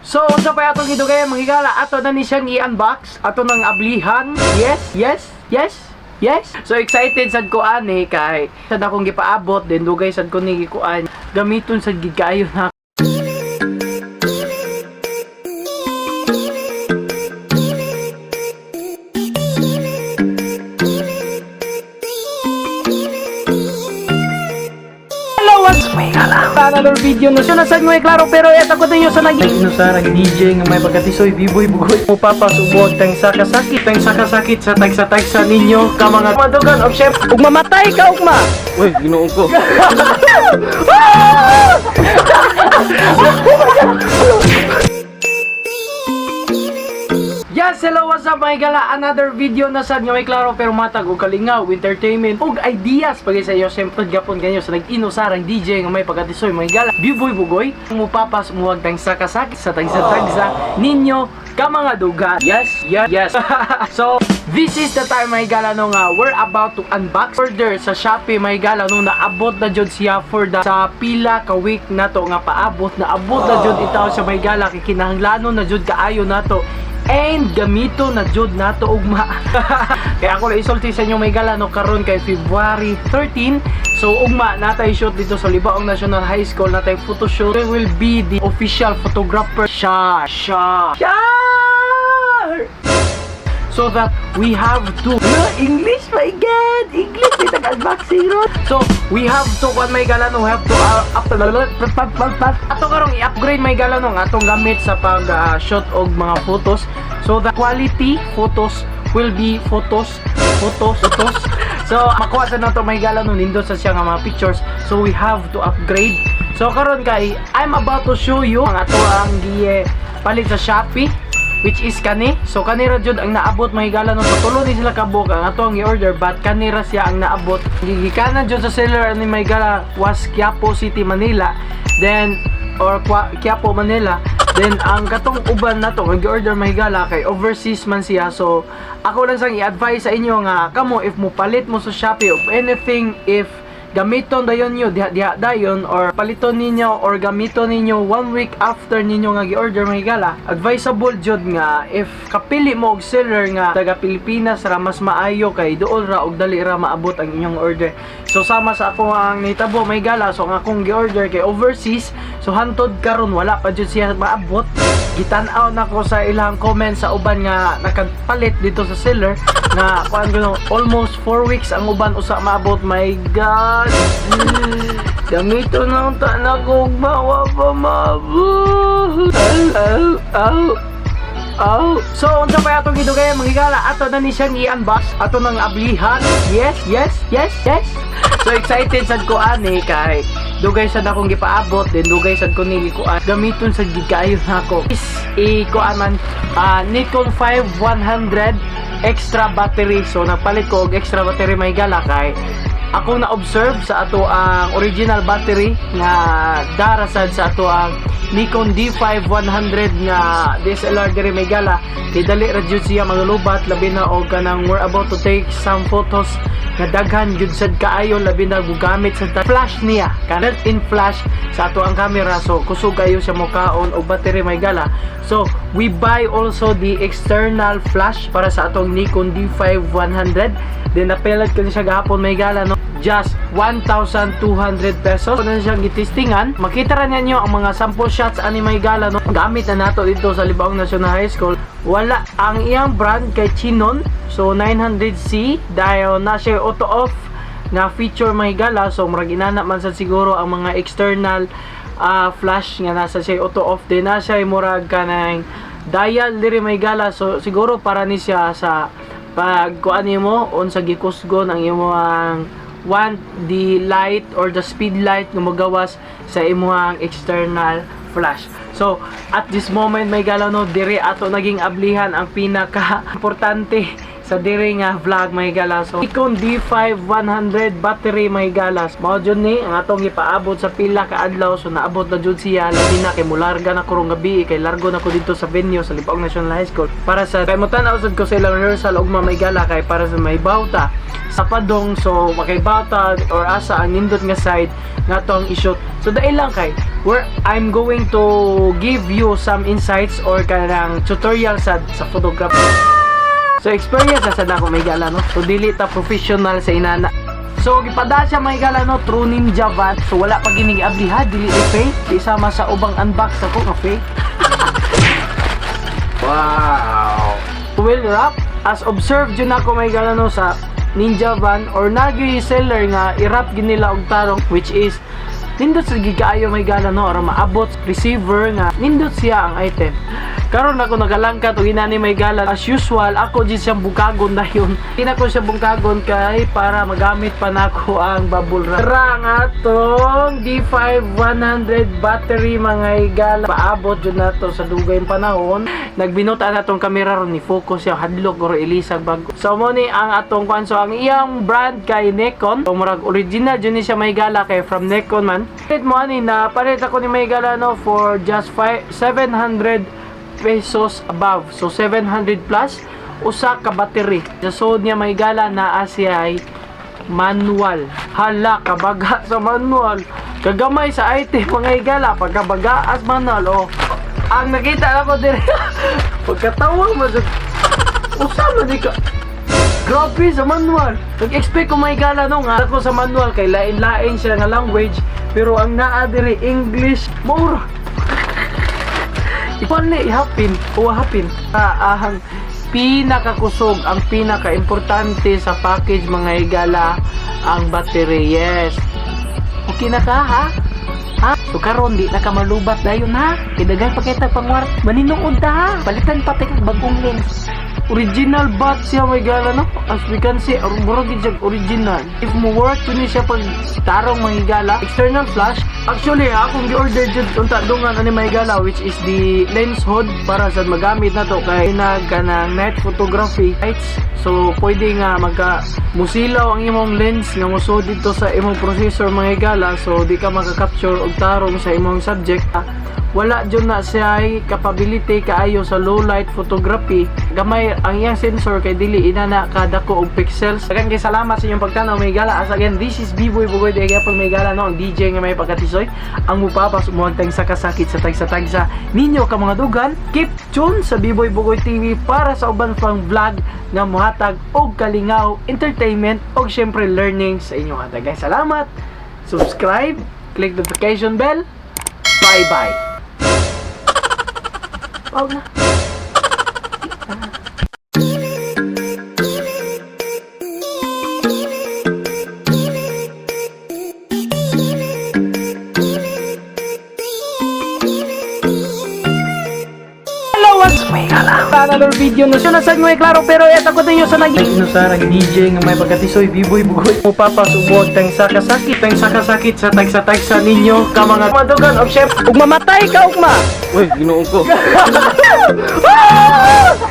So, unsa pa atong gidugay, mga higala, ato na ni siyang i-unbox, ato nang ablihan. Yes. So excited sad ko ani kay sad akong gipaabot, then dugay sad ko ni gikuan. Gamiton sad gid kaayo na. Hello, what's up, mga higala? Another video na siya na sad mo klaro, pero eto ko ninyo sa nag sa nag DJ nga may pagkatisoy biboy bugoy mo papasubuag tang sakasakit tang sakasakit sa tagsa-tagsa ninyo ka mga madugan og chef ug mamatay ka ugma. Uy, ginoo ko. Yes, hello, what's up, mga higala? Another video na sad nga may klaro pero matag og kalingaw, entertainment ug ideas pag sa iyo, siyempre gapon kanyo sa nag-inusarang DJ nga may pagkatisoy, mga higala. Biboy Bugoy, mupapas muwag tang sakasakit sa tagsa-tagsa ninyo ka mga duga. Yes. So, this is the time, mga higala, no, nga we're about to unbox order sa Shopee, mga higala, no, naabot na jud siya for the sa pila ka week na to nga paabot, naabot na jud itaw sa mga higala kay kinahanglanon na jud kaayo nato and gamito na jud nato ugma. Kaya ako lang isulti sa inyo, may gala, no, karon kay February 13. So ugma natay shoot dito sa Libaong National High School, natay photoshoot. We will be the official photographer. Siya, siya, siya. So that we have to, no, English, my God, English may tag-unboxing ron. So we have to kuan, may gala, no, we have to up ato karong i-upgrade, may gala, no, ang atong gamit sa pag shoot og mga photos so the quality photos will be photos, photos, photos. So makuha sa nato, may gala, no, nindot sa siya nga mga pictures, so we have to upgrade. So karon kay I'm about to show you ang ato ang gi palit sa Shopee, which is kani. So kani ra jud ang naabot, mga higala, no. So tulo ni sila kabuok ang ato ang i-order, but kani ra siya ang naabot. Gigikanan jud sa seller ani, mga higala, was Quiapo City, Manila. Then or Quiapo, Manila. Then ang katong uban nato nga gi-order, mga higala, kay overseas man siya. So ako lang sang i-advise sa inyo nga kamo, if mo palit mo sa Shopee of anything, if gamiton dayon nyo diha diha dayon or paliton ninyo or gamiton ninyo one week after ninyo nga gi-order, mga higala, advisable jud nga if kapili mo og seller nga taga Pilipinas ra, mas maayo kay duol ra og dali ra maabot ang inyong order. So sama sa ako ang nahitabo, mga higala. So ang akong gi-order kay overseas, so hantod karon wala pa jud siya maabot. Gitan-aw nako sa ilang comment sa uban nga nakapalit dito sa seller na kuan ko, almost 4 weeks ang uban usa maabot. My God, gamito na ang tanak ko, mawa pa maabot. Aw, aw, aw. So, unsa pa atong gidugay, mga higala, ato na ni siyang i-unbox, ato nang ablihan. Yes. So excited sad ko ani kay dugay sad akong gipaabot, then dugay sad ko ni gikuan. Gamiton sad gid kaayo nako. Is i-kuan man Nikon 5100 extra battery. So nagpalit ko og extra battery, may gala, kay ako na-observe sa ato ang original battery nga dara sad sa ato ang Nikon D5 100 nga DSLR diri, may gala, kay dali ra jud siya magalubat, labi na og kanang we're about to take some photos nga daghan jud sad kaayo, labi na gugamit sa flash niya, kanang in flash sa ato ang camera, so kusog kayo siya mokaon og battery, may gala. So we buy also the external flash para sa atong Nikon D5 100. Then napelat ko ni siya gahapon, may gala, no, just 1,200 pesos. Kung na siyang gitestingan, makita ra ninyo ang mga sample shots ani, may gala, no. Gamit na nato dito sa Libaong National High School. Wala ang iyang brand kay Chinon. So 900C dahil na siya auto off nga feature, may gala. So murag inana man sad siguro ang mga external flash nga nasa siya auto off din na siya, murag kanang dial diri, may gala. So siguro para ni siya sa pag kuan nimo unsa gikusgon ang imong want the light or the speed light nga mogawas sa imong external flash. So, at this moment, may gala, no, dire ato naging ablihan ang pinaka importante sa Sa diri nga vlog, mga higala. So Nikon D5 100 battery, mga higala. Mao jud ni ang atong ipaabot sa pila ka adlaw. So naabot na jud siya, labi na kay mularga na karong gabi kay largo na ko dito sa venue sa Libaong National High School para sa kay motan-aw sad ko sa ilang rehearsal ugma, mga higala, kay para sa may bawta sa padong. So makay bawta or asa ang nindot nga side nga to ang i-shoot. So dahil lang kay where I'm going to give you some insights or kanang tutorial sa photography. So experience na sad ako, mga higala, no. So dili ta professional sa inana. So gipada siya, mga higala, no, through Ninja Van. So wala pa gini giabli ha, dili ni fake. Di sama sa ubang unbox ako nga fake. Wow. Well wrap as observed jud nako, mga higala, no, sa Ninja Van or nagi seller nga i-wrap gid nila og tarong, which is nindot sa gigaayo, mga higala, no, aron maabot receiver nga nindot siya ang item. Karon ako nagalangkat og inani, mga higala. As usual, ako jud siyang bukagon dayon. Di na ko siya bungkagon kay para magamit pa nako ang bubble wrap. Tara ang atong D5 100 battery, mga higala. Paabot jud nato sa dugay panahon. Nagbinuta na atong kamera ron ni focus siya, hadlok or ilisag bago. So mo ni ang atong kwan. So ang iyang brand kay Nikon. So murag original jud ni siya, mga higala, kay from Nikon man. Palit mo ani na palit ako ni, mga higala, no, for just 5 700 pesos above. So 700 plus usa ka battery. Sa sud niya, mga higala, naa siya ay manual. Hala, kabaga sa manual. Kagamay sa item, mga higala, pagkabaga as manual oh. Ang nakita ako dire, pagkatawa mo sa usa man di ka. Grabe sa manual. Nag-expect ko, mga higala, no, nga ako sa manual kay lain-lain siya nga language, pero ang naa diri English. Mura. Ipanli ihapin o hapin. Ang pinakakusog, ang pinaka-importante sa package, mga higala, ang battery. Yes. Okay na ka ha? Ha? So karon di na ka malubat dayon ha. Kay daghan pa kita pangwart. Maninuod ta ha. Palitan pa kag bagong lens. Original bat siya, mga higala, no? As we can see, murag gid siya original. If mo work jud ni siya pag tarong, mga higala, external flash. Actually, akong gi-order jud unta dungan ani, mga higala, which is the lens hood para sa magamit na to kay nag kanang night photography lights. So pwede nga magka musilaw ang imong lens nga musod dito sa imong processor, mga higala, so di ka maka-capture og tarong sa imong subject. Wala jud na siya ay capability kaayo sa low light photography. Gamay ang iyang sensor kay dili inana kadako og pixels. Daghang kay salamat sa inyong pagtanaw, mga higala. As again, this is B-Boy Bugoy di gyapon, mga higala, no, ang DJ nga may pagkatisoy, ang mupapas umuhag sa kasakit sa tagsa-tagsa ninyo ka mga dugan. Keep tuned sa B-Boy Bugoy TV para sa uban pang vlog nga muhatag og kalingaw, entertainment og syempre learning sa inyong hatag. Guys, salamat. Subscribe, click notification bell. Bye bye. Wag na. Hello, what's may another video na siya nasa may klaro, pero eto ko ninyo sa nag no sa nag DJ nga may pagkatisoy, Biboy Bugoy, mo papasubog tang sakasakit tang sakasakit sa tagsa-tagsa ninyo ka mga madugan og chef ug mamatay ka ugma. Uy, ginoo ko. Ah!